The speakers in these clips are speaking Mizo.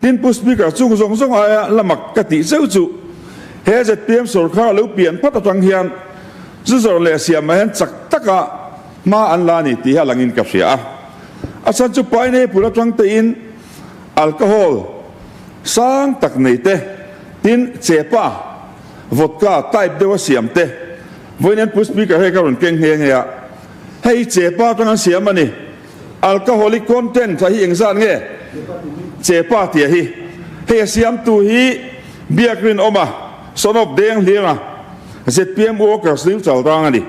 Tin, Pu Speaker, chung zawng zawng aia la mak ka tih zeuh chu he zpm sorkar lo pian phat atang hian zu zawrh leh siamah hian chak taka hma an la a ni tih hi a langin ka hria a. A chhan chu pineapple atang tein alcohol sang tak nei te, tin chepa, vodka, type deuha siam te, vawiin hian Pu Speaker hei ka rawn keng nghe nghe a, hei chepa atang an siam a ni. Alcoholic content a hi engzat nge? Chepa tia hi. Hei a siamtu hi Biak Rinawma, son of Deng Hlianga, zpm workers neutral rang a ni.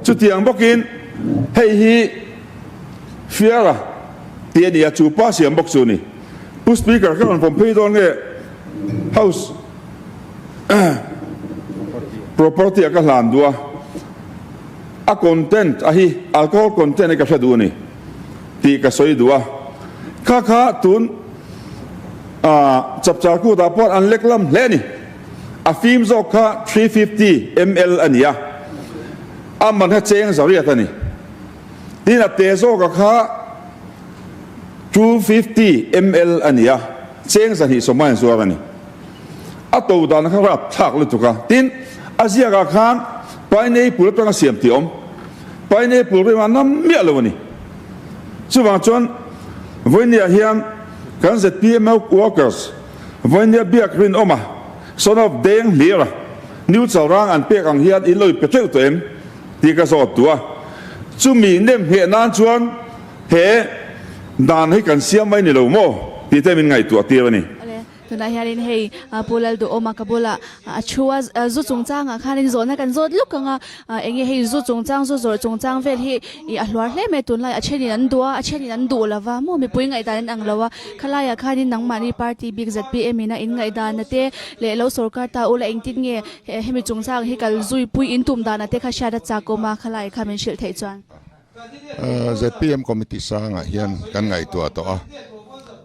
Chutiang bawkin hei hi Fiara tih a ni a, chu pa siam bawk chu a ni. Pu Speaker, ka rawn pawm phei dawn nge House property a ka hlan duh a. A content a hi alcohol content hi ka hre duh a ni tih ka sawi duh a, kha kha tun chapchar kut ah pawh an lek lam hle a ni. A fim zawk kha 350 ml a ni a, a man kha cheng zariat a ni. Tin a te zawk a kha 250 ml a ni a, cheng zahnih sawma in zuar a ni. A to dan kha rap thlak lutuk a, tin a ziak ah khan pineapple atanga siam tih a awm. Pineapple rim a nam miah lo a ni. Chuvang chuan vawinia hian kan zpm workers vawinia biak rinawm a, son of Deng hlir a, New Chalrang an pek ang hian in lo i pe teuh tawh em tih ka zawt duh a. Chumi nem ngheh nan chuan he dan hi kan siam mai ni lo maw tih te min ngaihtuah tir a ni. Tunah hianin hei Pu Lalduhawma ka bulah a thu a, zu chungchangah khanin zawhna kan zawt luk ang a, enge hei zu chungchang, zu zawrh chungchang vel hi ih a hluar hle mai tunlai a thenin an duh a, a thenin an duh lo va maw mipui ngaihdan an ang lo a, khalaiah khanin nangmahni party bik zpm ina in ngaihdanna te leh lo sorkar ta ula engtin nge hemi chungchang hi kal zui pui in tum dana te kha hriat a chak awm a, khalai kha min hrilh theih chuan. Zpm Committee sangah hian kan ngaihtuah tawh a,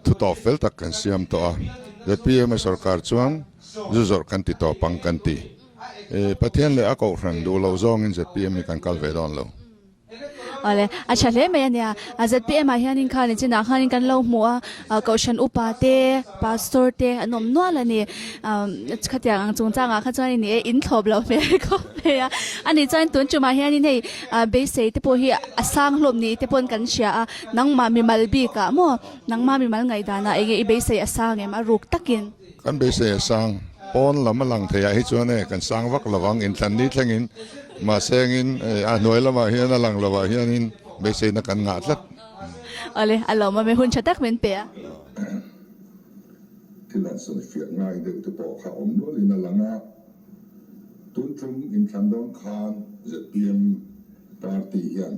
thu tawp fel tak kan siam tawh a. Zpm a sorkar chuan zu zawrh kan ti tawp ang kan ti. Pathian leh a kohhran duh loh zawngin zpm hi kan kal ve dawn lo. Awle, a tha hle mai a nia. Zpm ah hianin kha nichinah khanin kan lo hmu a, kohhran upa te, Pastor te an awm nual a ni. Khatiang ang chungchangah kha chuan ni e, in thlawp loh hmel khawp mai a. A nih chuan tun tumah hianin hei beisei te pawh hi a sang hlawm ni te pawn kan hria a, nangmah mimal bikah maw, nangmah mimal ngaihdanah enge i beisei a sang em a ruk takin? Kan beisei a sang, pawn lam a lang theiah hi chuan e kan sang vak lo ang, inthlan ni thlengin mahse engin a hnuai lamah hian a lang lovah hianin beiseina kan ngah tlat. Awle, a lawmawm e, hun tha tak min pe a. Thil han sawi fiah ngai deuh te pawh kha awm nualin a lang a, tun tum inthlan dawn khan zpm party hian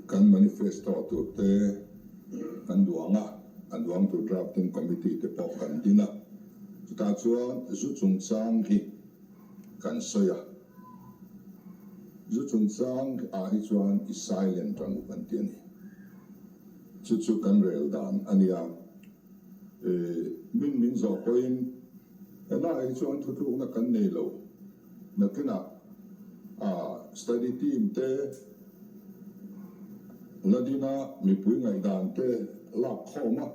kan manifesto tur te kan duang a, a duang tur drafting committee te pawh kan din a, chutah chuan zu chungchang hi kan sawi a, zu chungchang ah hi chuan i silent ang u kan ti a ni. Chu chu kan rel dan a nia. Min min zawh pawhin helaiah hi chuan thutlukna kan nei lo. Nakinah study team te ladina mipui ngaihdan te lak khawm a,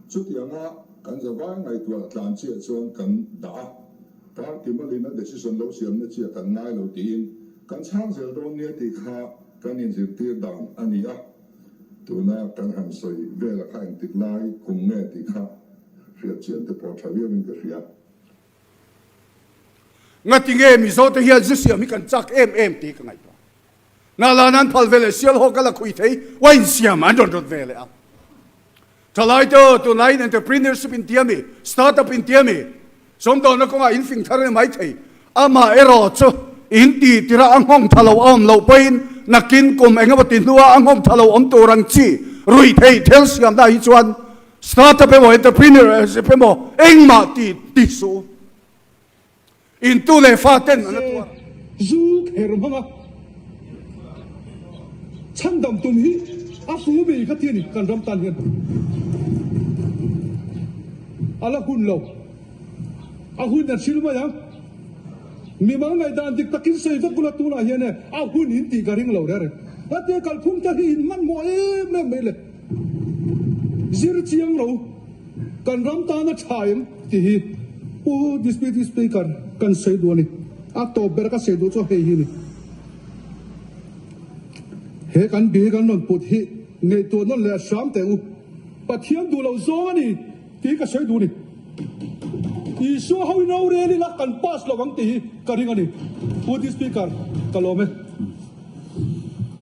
chutianga kan zavai ngaihtuah tlan chiah chuan kan dah a, party malina decision lo siamna chiah kan ngai lo tiin kan chhang zel dawn nia tih kha kan inzirtir dan a ni a. Tuna kan han sawi vela kha engtik lai kum nge tih kha hriat chian te pawh tha viauin ka hria. Ngati nge Mizo te hian zu siam hi kan chak em em tih ka ngaihtuah. Nala nan phal ve leh sial ho ka la khui thei, wine siam an rawn rawt ve leh a. Thalai te aw tunlaiin entrepreneurship in tia mi, startup in tia mi, sawmdawlna kawngah in fing thar a ni mai thei. Amah erawh chu in tih tirah a nghawng tha lo a awm loh pawhin nakin kum eng emaw ti hnua a nghawng tha lo awm tur ang chi ruih theih thil siamna hi chuan startup emaw entrepreneurship emaw engmah tih ti suh u. In tu leh fa ten an la tuar. Zu kher hmanga chhandam tum hi a fu mi kha ti a ni kan ram tan hian a la hun lo. A hun a hril mai ang. Mimal ngaihdan dik takin sawi vek ula tunah hian e a hun in tih ka ring lo reng reng. Hetia kalphung te hi in hmanhmawh em em mai le. Zir chiang lo. Kan ram tana tha em tih hi Pu Deputy Speaker kan sawi duh a ni. A tawp ber ka sawi duh chu hei hi a ni. He kan bill kan rawn put hi ngaihtuah nawn leh hram teh u. Pathian duh loh zawng a ni tih ka sawi duh a ni. Isua ho in rorel ila kan pass lo ang tih hi ka ring a ni. Pu Speaker, ka lawm e.